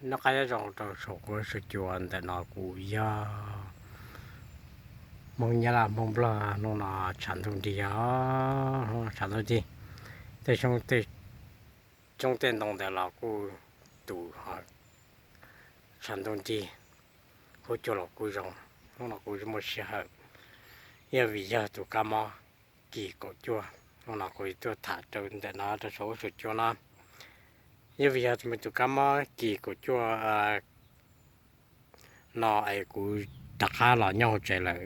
Noj qab nyob zoo rau saum huab saum cua ntawm no, kuv yog Hmoob Nyab Laj Hmoob Nplog, hnub no tshav ntuj nrig os, hnub no tshav ntuj nrig. Tej xyoob tej ntoo ntawd los kuj tus tshav ntuj nrig, huab cua los kuj zoo. Hnub no kuv muaj sij hawm, yog vim yog tus kab mob kis kaum cuaj, hnub no kuv tuaj tham rau ntawm no rau saum huab saum cua no. Yog vim yog tus kab mob kis kaum cuaj no es kuv rov qab los nyob hauv tsev lawm,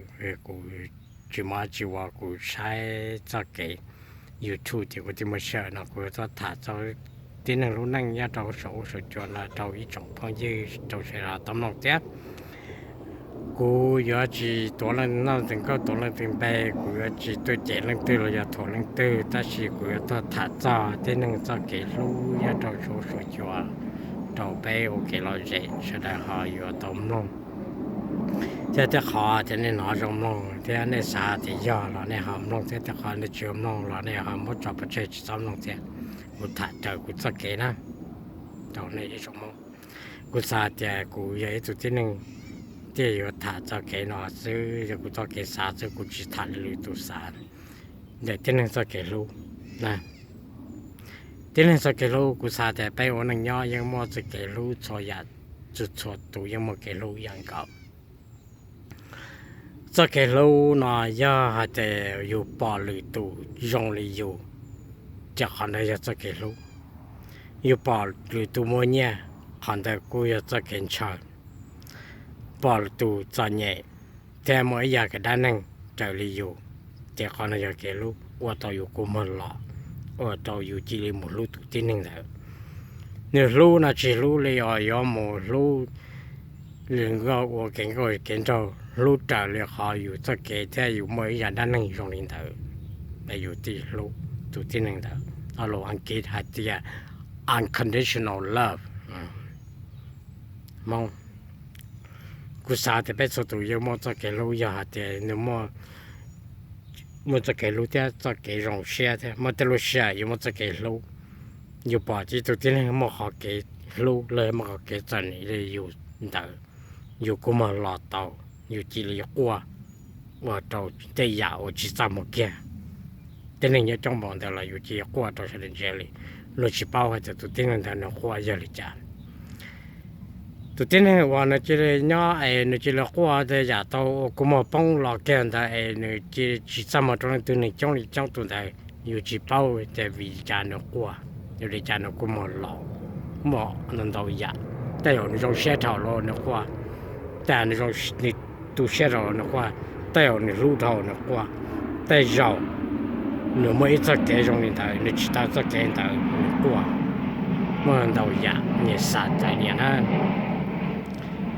kuv tsis muaj dab tsi ua, kuv saib txoj kev YouTube ces kuv thiaj muaj sij hawm no kuv tuaj tham txog tib neeg lub neej nyob rau saum huab saum cua no rau ib tsoom phooj ywg rau sawv daws tau mloog thiab. Kuv yuav tsis tuav leej twg noj leej twg nkauj, tuav leej twg npe, kuv yuav tsis tuaj cem leej twg los yog thuam leej twg, tab sis kuv yuav tuaj tham txog tib neeg txoj kev hlub nyob rau saum huab saum cua rau peb ua kev lom zem sawv daws ho yuav tau mloog. Thiab tej qhov tias nej hnov zoo mloog thiab nej xav tias yog los nej ho mloog thiab, tej qhov nej tsis mloog los nej ho muab tso pov tseg tsis txhob mloog thiab. Kuv tham raws kuv txoj kev na, rau nej ib tsoom Hmoob. Kuv xav tias kuv yog ib tug tib neeg thiaj yuav tham txoj kev no xwb, yog kuv txoj kev xav xwb, kuv tsis tham li lwm tus xav. Ntawm tib neeg txoj kev hlub, tib neeg txoj kev hlub, kuv xav tias peb ua neej nyob yeej muaj txoj kev hlub txhua yam, txhua txhua tus yeej muaj kev hlub ib yam nkaus. Txoj kev hlub no yog hais tias yus pom lwm tus zoo li yus, ces qhov ntawd yog txoj kev hlub. Yus pom lwm tus muaj nyiaj, qhov ntawd kuj yog txoj kev ntshaw. Pom lwm tus txom nyem thiab muaj ib yam kev dab neeg raws li yus, ces qhov no yog kev hlub ua tau yus kua muag los, ua rau yus cia li mus hlub tus tib neeg ntawd. Nws hlub no tsis hlub li os, yuav mus hlub li nkauj ua kev nkauj kev nraug, hlub raws li qhov yus txoj kev thiab yus muaj ib yam dab neeg zoo li ntawd, yus thiaj hlub tus tib neeg ntawd. Los Askiv hais tias unconditional love. Hmoob, kuv xav tias peb txhua tus yeej muaj txoj kev hlub, yog hais tias nws muaj txoj kev hlub thiab txoj kev zoo siab thiab muaj tej lub sij hawm yuav muaj txoj kev hlub. Yus pom ib tug tib neeg muaj qhov kev hlub los muaj qhov kev txom nyem li yus ntawd, yus kua muag los tau, yus cia li quaj ua rau tej yam uas tsis txaj muag kiag. Tib neeg nyob coob npaum ntawd los yus cia li quaj rau sawv daws ntsia li, luag tsis paub hais tias tus tib neeg ntawd nws quaj yog li cas. Tus tib neeg uas nws cia li nyob es nws cia li quaj tej yam tau ua kua muag poob los kiag ntawd es nws cia li tsis txaj muag rau leej twg, neeg coob li coob tus ntawd, yus tsis paub tias vim li cas nws quaj, yog li cas nws kua muag los. Muaj ntau yam, tej zaum nws zoo siab dhau los nws quaj, tej zaum nws tu siab dhau los nws quaj, tej zaum nws hlub dhau nws quaj, tej zaum nws muaj ib txoj kev zoo li ntawd, nws tsis tau txoj kev ntawd nws quaj. Muaj ntau yam nyias xav txais nyias na.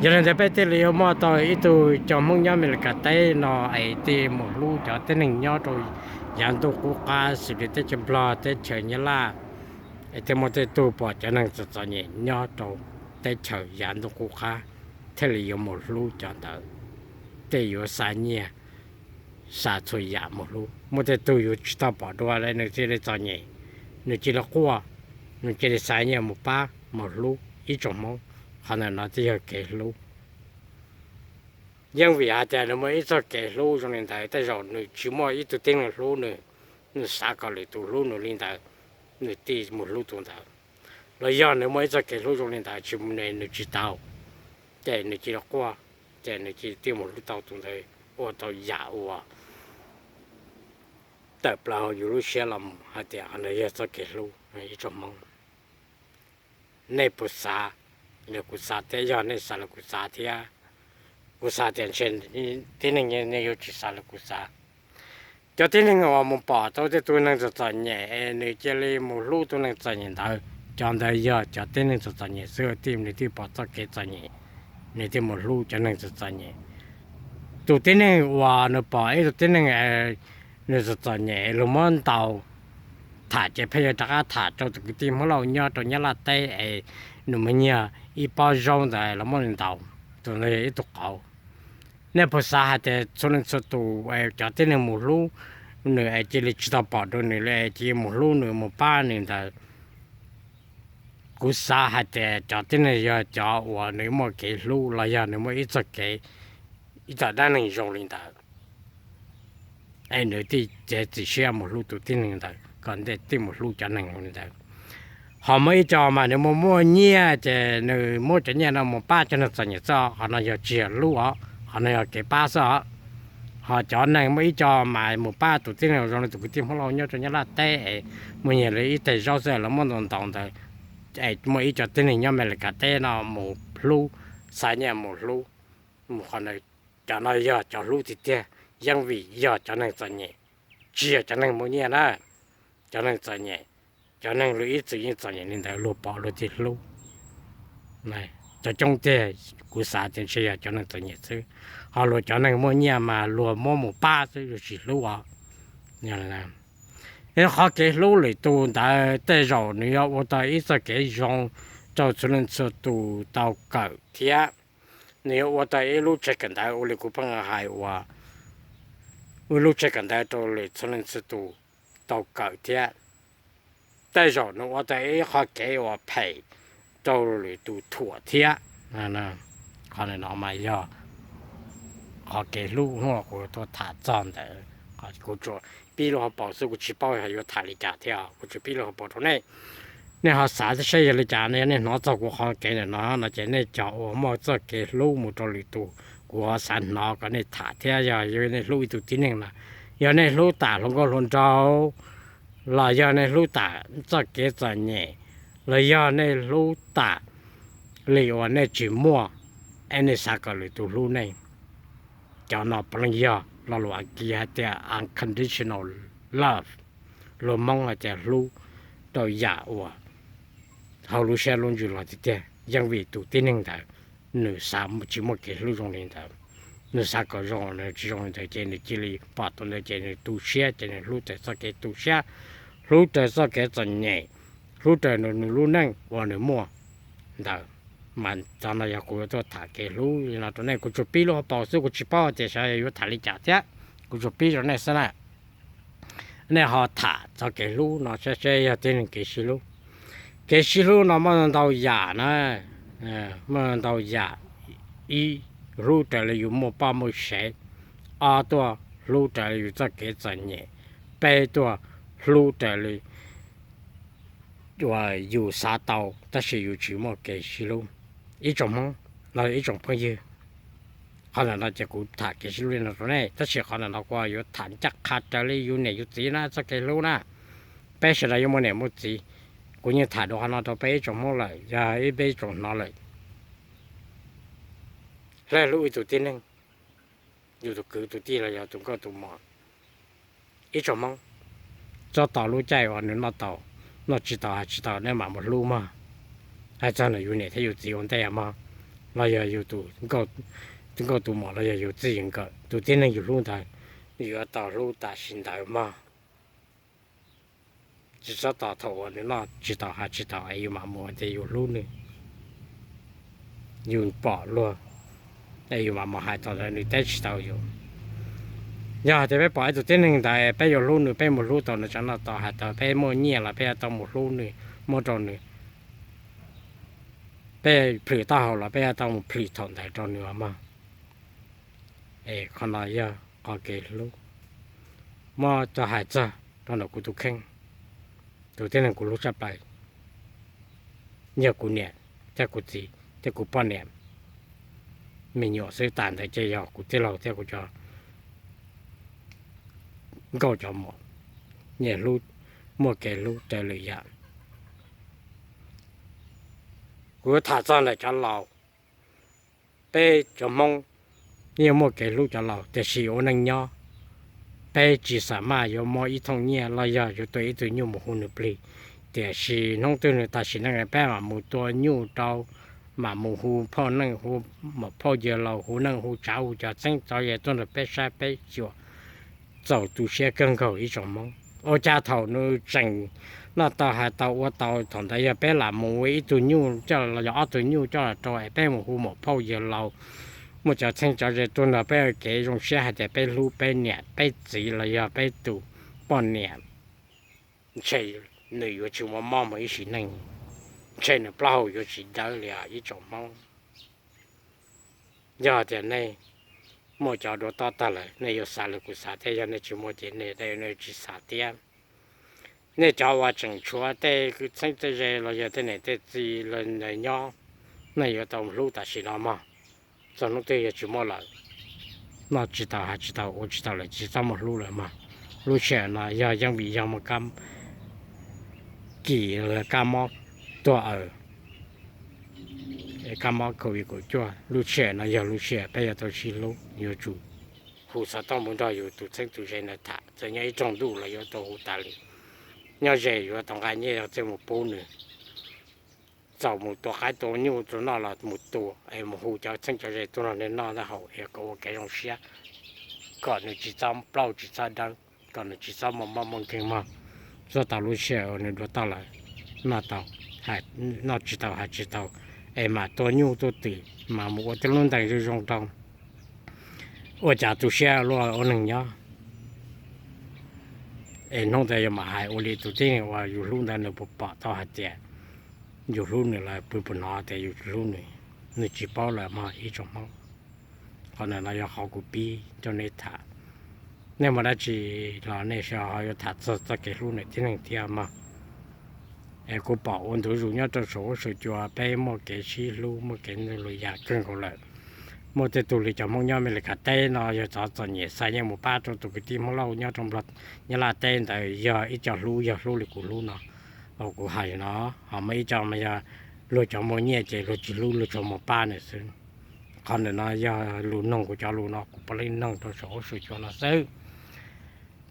Yog li ntawd peb thiaj li yuav muaj tau ib tug cov Hmoob nyob Amelikas teb no es thiaj mus hlub cov tib neeg nyob rau yav ntuj qub qab xws li teb chaws Nplog, teb chaws Nyab Laj, es thiaj muaj tej tug pom cov neeg txom txom nyem nyob rau teb chaws yav ntuj qub qab, thiaj li yuav mus hlub cov ntawd, thiaj yuav xa nyiaj, xa txhua yam mus hlub. Muaj tej tug yus tsis tau pom dua li nws cia li txom nyem, nws cia li quaj, nws cia li xa nyiaj mus pab mus hlub ib tsoom Hmoob. Qhov ntawm no thiaj yog kev hlub. Yeej vim hais tias nws muaj ib txoj kev hlub zoo li ntawd, tej zaum nws tsis muaj ib tug tib neeg hlub nws, nws xav kom lwm tus hlub nws li ntawd, nws thiaj mus hlub tus ntawd. Los yog nws muaj ib txoj kev hlub zoo li ntawd tsis, nws tsis tau, ces nws cia li quaj, ces nws cia li thiaj mus hlub tau tus ntawd, ua tau yam uas tawm plaws hauv yus lub siab los mus hais tias qhov ntawd yog txoj kev hlub ib tsoom Hmoob. Nej puas xav li kuv xav thiab? Yog nej xav li kuv xav thiab, kuv xav tias ntshe tib neeg nej yuav tsis xav li kuv xav. Cov tib neeg uas mus pom tau tej tug neeg txom txom nyem es nws cia li mus hlub tus neeg txom nyem ntawd, cov ntawd yog cov tib neeg txom txom nyem xwb, nws thiaj pom txoj kev txom nyem, nws thiaj mus hlub cov neeg txom txom nyem. Tus tib neeg uas nws pom ib tug tib neeg nws txom txom nyem, luag muab ntaus, tham ces pheej yuav rov qab tham rau tus kwv tij Hmoob Lauj nyob rau Nyab Laj teb es nws muaj nyiag ib pob zaub ntawd los muab nws ntaus, tus ntawd yog ib tug qauv. Nej puas xav hais tias txhua leej txhua tus cov tib neeg mus hlub nws es cia li tsis tau pom dua nws li es cia li mus hlub nws mus pab nws ntawd, kuv xav hais tias cov tib neeg yog cov uas nws muaj kev hlub los yog nws muaj ib txoj kev, ib txoj dab neeg zoo li ntawd, es nws thiaj cev txim siab mus hlub tus tib neeg ntawd kom thiaj mus hlub cov neeg li ntawd. Ho muaj ib co mas nws muaj muaj nyiaj ces nws muab cov nyiaj no mus pab cov neeg txom nyem xwb, qhov no yog tsis yog hlub os, qhov no yog kev pab xwb os. Ho cov neeg muaj ib co mas mus pab tus tib neeg zoo li tus kwv tij Hmoob Lauj nyob rau Nyab Laj teb es muaj nyiaj li ib teg zaub xwb los muab ntaus ntaus ntawd, es muaj ib co tib neeg nyob Amelikas teb no mus hlub, xa nyiaj mus hlub, mus qhov ntawd, cov no yog cov hlub tiag tiag, yeej vim yog cov neeg txom nyem, tsis yog cov neeg muaj nyiaj na. Cov neeg txom nyem, cov neeg luag ib txwm yeej txom nyem li ntawd luag pom luag thiaj hlub. Cov coob tiag kuv xav tias ntshe yog cov neeg txom nyem xwb, ho luag cov neeg muaj nyiaj mas luag muab mus pab xwb, luag tsis hlub os. Qhov kev hlub lwm tus ntawd tej zaum nws yuav ua tau ib txoj kev zoo rau txhua leej txhua tus tau kawm thiab. Nws yuav ua tau ib lub tsev kawm ntawv ua li kuv pheej hais uas, ua lub tsev kawm ntawv rau lwm txhua leej txhua tus tau kawm thiab. Tej zaum nws ua tau ib qho kev uas phem rau lwm tus thuam thiab. Qhov no mas yog qhov kev hlub hnub kuv tuaj tham txog ntawd, kuv tsuas pib lub hauv paus xwb, kuv tsis paub yuav tham li cas thiab, kuv tsuas pib lub hauv paus rau nej. Nej ho xav saib yog li cas no, yog nej hnov txog kuv qhov kev ntawm no no ces nej cov uas muaj txoj kev hlub mus rau lwm tus, kuv ho xav hnov kom nej tham thiab. Yog nej hlub ib tug tib neeg na, yog nej hlub tas hluas nkauj hluas nraug, los yog nej hlub tas txoj kev txom nyem, los yog nej hlub tas li uas nej tsis muaj, es nej xav kom lwm tus hlub nej, cov no puav leej yog lo lus Askiv hais tias unconditional love, lus Hmoob hais tias hlub rau yam uas hauv lub siab lub ntsws los tiag tiag. Yeej vim tus tib neeg ntawd nws xav tsis muaj kev hlub zoo li ntawd, nws xav kom zoo, nws tsis zoo li ntawd ces nws cia li pom tus ntawd ces nws tu siab, ces nws hlub raws txoj kev tu siab, hlub raws txoj kev txom nyem, hlub raws nws lub neej uas nws muaj ntawd. Mas cov no yog kuv yuav tuaj tham kev hlub li no rau nej, kuv tsuas pib lub hauv paus xwb, kuv tsis paub tias xyov yuav tham li cas thiab, kuv tsuas pib rau nej xwb na. Nej ho tham txog kev hlub no saib seb yog tib neeg kev sib hlub. Kev sib hlub no muaj ntau yam na, muaj ntau yam. Ib, hlub raws li yus muaj poj muaj sev. Ob, tuaj hlub raws li yus txoj kev txom nyem. Peb, tuaj hlub raws li uas yus xav tau tab sis yus tsis muaj kev sib hlub. Ib tsoom Hmoob los ib tsoom phooj ywg, qhov ntawm no ces kuv tham kev sib hlub li no rau nej, tab sis qhov ntawm no kuv yuav tham ncaj qha raws li yus niam yus txiv na, txoj kev hlub na. Peb sawv daws yuav muaj niam muaj txiv, kuv yeej tham dua qhov no rau peb ib tsoom Hmoob lawm, yog ib peb ib tsoom hnov lawm. Hlub ib tug tib neeg, yus tus kwv tus tij los yog tus nkauj tus muam. Ib tsoom Hmoob, txog tau lub caij uas nws noj tau, noj tsis tau hais tsis tau nej mam mus hlub mog. Hais txog ntawm yus niam thiab yus txiv ua ntej mog, los yog yus tus, tus nkauj tus muam los yog yus txij yus nkawm tus tib neeg yus hlub ntawd, nws yuav tau hlub tam sim ntawd mog. Tsis txhob tos thaum uas nws noj tsis tau hais tsis tau es yus mam mus tias yus hlub nws, yus pom luag es yus mam mus hais thaum ntawd nws teb tsis tau yus. Yog hais tias peb pom ib tug tib neeg ntawd peb yuav hlub nws, peb mus hlub tau nws, tsa noj tau hais tau, peb muaj nyiaj los peb yuav tau mus hlub nws, muab rau nws. Peb plhws taub hau los peb yuav tau mus plhws thaum ntawd rau nws mog. Es qhov no yog qhov kev hlub. Muab coj hais txog rau ntawm kuv tus kheej, tus tib neeg kuv hlub tshaj plaws yog kuv niam thiab kuv txiv thiab kuv poj niam me nyuam xwb, tas ntawd ces yog kuv tij laug thiab kuv cov nkauj cov muam. Nyias hlub, muaj kev hlub raws lwm yam. Kuv yuav tham txog ntawm cov laus. Peb cov Hmoob yeej muaj kev hlub cov laus, tiam sis ua neej nyob peb tsis xam maj yuav muab ib thooj nyiaj los yog yuav tua ib tug nyuj mus hu nws plig. Tiam sis hnub twg nws tas sim neej peb mam mus tua nyuj rau, mam mus hu phauj neej hu, maum phauj yawg laus, hu neej hu tsav hu cov txheeb cov ze tuaj nrog peb saib peb xyuas, txaus tu siab kawg nkaus ib tsoom Hmoob. Ua cas thaum nws tseem noj tau hais tau ua tau, thaum ntawd yog peb lam mus ua ib tug nyuj coj los yog ob tug nyuj coj los rau es peb mus hu maum phauj yawg laus, muaj cov txheeb cov ze tuaj nrog peb ua kev zoo siab hais tias peb hlub peb niam peb txiv los yog peb tus poj niam, ntshe nws yuav tsis muaj mob mus ib sim neej. tshem nws plaub hau yuav tsis dawb li os ib tsoom Hmoob. Yog tias nej muaj cov dua toj tag lawm nej yuav xav li kuv xav thiab, yog nej tsis muaj ces nej yuav tsis xav thiab. Nej cov uas tseem tshuav tej kwv txheeb tej ze los yog tej niam tej txiv los nyob, nej yuav tau hlub tam sim no mog. Txog hnub twg yog tsis muaj lawm, noj tsis tau haus tsis tau ua tsis tau lawm tsis txhob muaj hlub lawm mog. Lub sij hawm no yog yeej vim yog muaj kab kis los kab mob tuag aws, kab mob covid kaum cuaj, lub sij hawm no yog lub sij hawm peb yuav tau sib hlub, yuav tsum hu xov tooj mus nrog yus tus txheeb tus ze ntawd tham, txawm nyob ib rooj ntuj los yuav tau hu tas li. Nyob ze yuav tau nqa nyiaj txiag mus pub nws, txaus mus tua qaib tua nyuj tua noj los mus tua es mus hu cov txheeb cov ze tuaj nrog nws noj nrog haus es kom ua kev zoo siab, kom nws tsis txhob plaub tsis txhob dawb, kom nws tsis txhob muaj mob muaj nkeeg mog. Txog tau lub sij hawm uas nws dua toj lawm, noj tau, noj tsis tau haus tsis tau, es mam tua nyuj tua twm mas mus ua tej lub ntees zoo zoo rau, ua cas tu siab luaj ua neeg nyob. Es hnub ntawd yog mam hais ua li tus tib neeg uas yus hlub ntawd nws puas pom tau hais tias yus hlub nws los puas hnov tias yus hlub nws. Nws tsis paub lawm mog ib tsoom Hmoob. Qhov ntawm no yog qhov kuv pib rau nej tham. Nej muaj dab tsi los nej sawv daws ho yuav tham txog txoj kev hlub ntawm tib neeg thiab mog. Es kuv pom ua ntu zus nyob rau saum huab saum cua peb muaj kev sib hlub muaj kev ntxub lus yam kawg nkaus lawm. Muaj tej tug li cov Hmoob nyob Amelikas teb no yog txom txom nyem xa nyiaj mus pab rau tus kwv tij Hmoob Lauj nyob rau Nplog Nyab Laj teb ntawd yog ib co hlub, yog hlub li kuv hlub no. Uas kuv hais no, ho muaj ib co mas yog luag cov muaj nyiaj ces luag tsis hlub, luag tsuas mus pab nws xwb. Qhov ntawm no yog lus noog, kuv cov lus no kuv puav leej noog rau saum huab saum cua no xwb.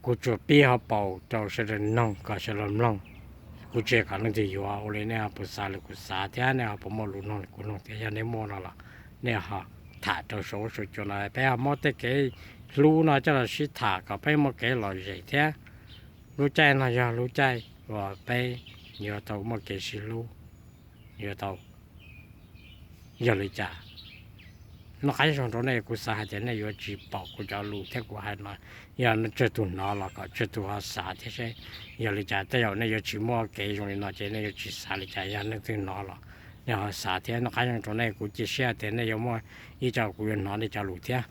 Kuv tsuas pib ho paus rau sawv daws noog kom sawv daws mloog. Kuv tsis kom leej twg yuav ua li nej ho puas xav li kuv xav thiab nej ho puas muaj lus noog li kuv noog thiab. Yog nej muaj no los nej ho tham rau saum huab saum cua no, peb ho muab tej kev hlub no coj los sib tham kom peb muaj kev lom zem thiab. Lub caij no yog lub caij uas peb yuav tau muaj kev sib hlub, yuav tau yog li cas. Noj qab zoo rau nej, kuv xav hais tias nej yuav tsis pom kuv cov lus thiab kuv hais no, yog tsawg tus hnov los kom tsawg tus ho xav thiab seb yog li cas. Tej zaum nej yuav tsis muaj kev zoo li no ces nej yuav tsis xav li cas, yog leej twg hnov los nej ho xav thiab. Noj qab zoo rau nej, kuv cia siab tias nej yuav muaj ib co kuv yuav hnov nej cov lus thiab.